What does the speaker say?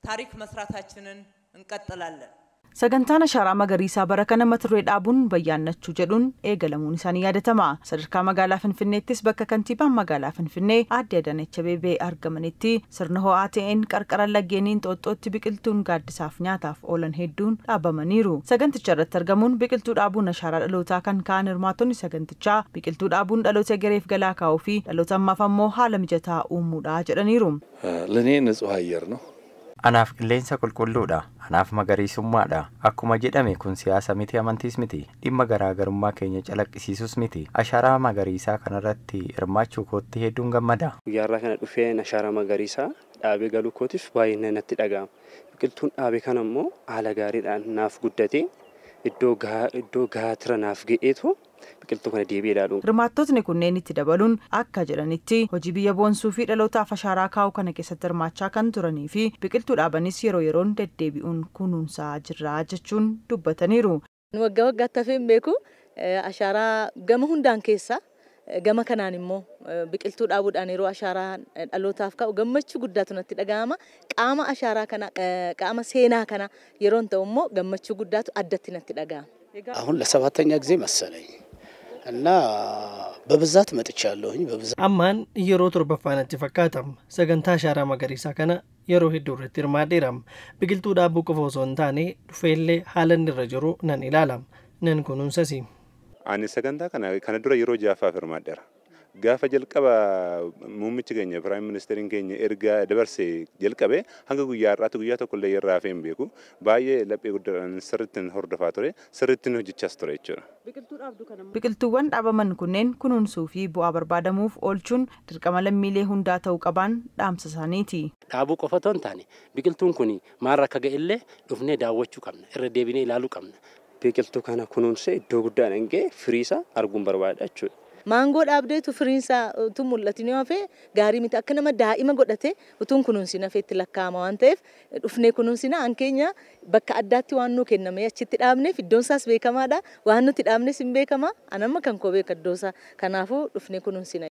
ታሪክ መስራታችንን እንቀጥላለን። Sagantaan ashaaraa magariisaa bara kana mata duree "Dhaabuun bayyaannachuu" jedhuun eegalamuun isaanii yaadatama. Sadarkaa magaalaa Finfinneettis bakka kantiibaan magaalaa Finfinnee Aadde Adaanech Abeebee argamanitti sirna ho'aa ta'een qarqara laggeenii Inxooxxootti biqiltuun gaaddisaaf nyaataaf oolan hedduun dhaabamaniiru. Saganticha irratti argamuun biqiltuu dhaabuun ashaaraa dhalootaa kan ka'an hirmaattonni sagantichaa, biqiltuu dhaabuun dhaloota egereef galaa kaa'uu fi dhaloota ammaaf ammoo haala mijataa uumuudha jedhaniiru. ለእኔ ንጹህ አየር ነው። Anaaf qilleensa qulqulluudha. Anaaf magariisummaadha. Akkuma jedhame kun siyaasa miti, amantiis miti. Dhimma garaagarummaa keenya calaqqisiisus miti. Ashaaraa magariisaa kanarratti hirmaachuu kootti hedduun gammada. Guyyaarraa kana dhufee ashaaraa magariisaa dhaabee galuu kootiif baay'ee natti dhaga'ama. Biqiltuun dhaabe kana immoo haala gaariidhaan naaf guddatee iddoo gahaa naaf ga'eetu biqiltuu kana deebi'ee ilaaluun. Hirmaattotni kunneen itti dabaluun akka jedhanitti, hojii biyya boonsuu fi dhalootaaf ashaaraa kaa'uu kana keessatti hirmaachaa kan turanii fi biqiltuu dhaabanis yeroo yeroon deddeebi'uun kunuunsaa jirra jechuun dubbataniiru. Waggaa waggaatti hafee hin beeku. Ashaaraa gama hundaan keessa gama kanaan immoo biqiltuu dhaabuudhaan yeroo ashaaraa dhalootaaf kaa'u gammachuu guddaatu natti dhaga'ama. Qaama ashaaraa kana, qaama seenaa kana yeroon ta'u immoo gammachuu guddaatu addatti natti dhaga'ama. አሁን ለሰባተኛ ጊዜ መሰለኝ እና በብዛት መጥቻለሁኝ። በብዛት Ammaan yeroo torbaffaa natti fakkaata. Sagantaa ashaaraa magariisaa kana yeroo hedduu irratti hirmaadheera. Biqiltuu dhaabuu qofa osoo hin taane dhufeellee haala inni irra jiru nan ilaala. Nan kunuunsas. Ani sagantaa kana dura yeroo ja'affaaf hirmaadheera. Gaafa jalqaba muummichi keenya, prime ministeriin keenya erga dabarsee jalqabe hanga guyyaa har'aatti guyyaa tokko illee irraa hafee hin beeku. Baay'ee laphee guddaadhaan sirriitti hordofaa ture, sirriitti hojjechaas ture jechuudha. Biqiltuuwwan dhaabaman kunneen kunuunsuu fi bu'aa barbaadamuuf oolchuun dirqama lammiilee hundaa ta'uu qaban dhaamsa isaaniiti. Dhaabuu qofa otoo hin taane biqiltuun kun maalirra akka ga'e illee dhufnee daawwachuu qabna. Irra deebinee ilaaluu qabna. Biqiltuu kana kunuunsee iddoo guddaadhaan ga'e firiisaa arguun barbaada jechuudha. Maangoo dhaabdeetu firiinsaa utuu mul'atin yoo hafe gaarii miti. Akka nama daa'ima godhate utuun kunuunsin hafeetti lakkaa'ama waan ta'eef, dhufnee kunuunsina. An keenya bakka addaatti waan nuu kenname achitti dhaabneef iddoon isaas beekamaadha. Waan nuti dhaabnes hin beekama. An amma kan koo beeka iddoo isaa. Kanaafuu dhufnee kunuunsina.